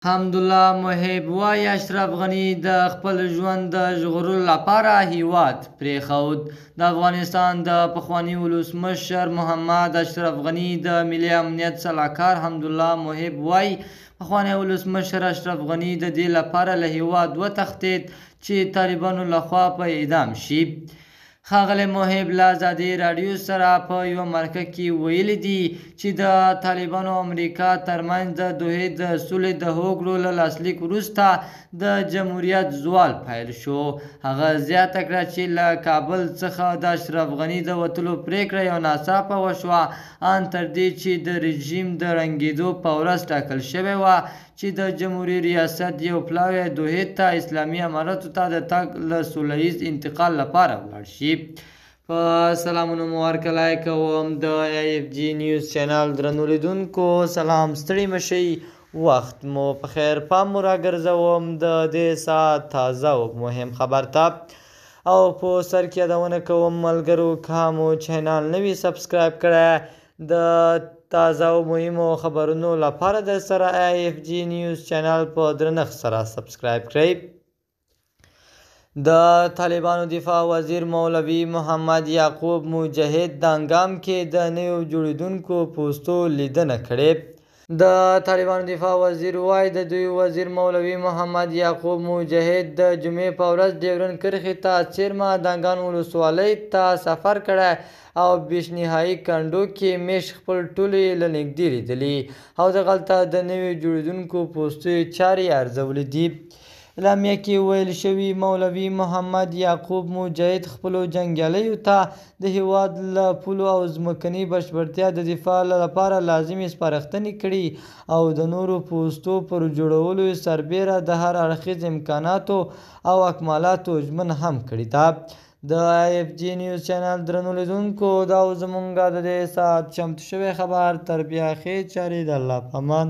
حمدالله محب وايي، اشرف غني د خپل ژوند د ژغورلو لپاره هیواد پرېښود. د افغانستان د پخواني ولسمشر محمد اشرف غني د ملي امنیت سلاکار حمدالله محب وايي، پخوانی ولسمشر اشرف غني د دې لپاره له هیواد وتښتېد چې طالبانو لخوا په اعدام شي. ښاغلی محب له ازادي راډیو سره په یوه مرکه کې ویلي دي چې د طالبانو او امریکا ترمنځ د دوحې د سولې د هوکړو له لاسلیک وروسته د جمهوریت زوال پیل شو. هغه زیاته کړه چې له کابل څخه د اشرف غني د وتلو پرېکړه یو ناڅاپه وشوه، ان تر دې چې د رژیم د ړنګېدو په ورځ ټاکل شوې وه چې د جمهوري ریاست یو پلاوی دوحې ته اسلامي امارتو ته د تګ له سوله ییز انتقال لپاره ولاړ شي. په سلامونو مو هرکلی کوم د ای اف جی نیوز چینل درنو لیدونکو. سلام، ستړي مشئ، وخت مو په خیر. پام مو راګرځوم د دې ساعت تازه او مهم خبر ته، او په سر کې یادونه کوم ملګرو، که مو چینل نه وي سبسکرایب کړی، د تازه او مهمو خبرونو لپاره د سره ای اف جی نیوز چینل په درنښت سره سبسکرایب کړئ. د طالبانو دفاع وزیر مولوي محمد یعقوب مجاهد دانګام کې د نویو جوړېدونکو پوستو لیدنه کړې. د طالبانو دفاع وزیر وايي، د دوی وزیر مولوي محمد یعقوب مجاهد د جمعې په ورځ ډیورنډ کرښې ته څېرمه دانګان ولسوالۍ ته سفر کړی او بشنهايي کنډو کې مېشت خپل ټولې یې له نږدې لیدلي او دغلته د نویو جوړېدونکو پوستو یې چارې یې ارزولې دي. اعلامیه کې ویل شوي، مولوي محمد یعقوب مجاهد خپلو جنګیالیو ته د هیواد له پولو او ځمکني بشپړتیا د دفاع لپاره لازمې سپارښتنې کړي او د نورو پوستو پر جوړولو یې سربېره د هر اړخیز امکاناتو او اکمالاتو ژمنه هم کړې ده. د ای اف جی نیوز چینل درنو لیدونکو، دا و زمونږ د دې ساعت چمتو شوی خبر. تر بیا ښې چارې، د الله په امان.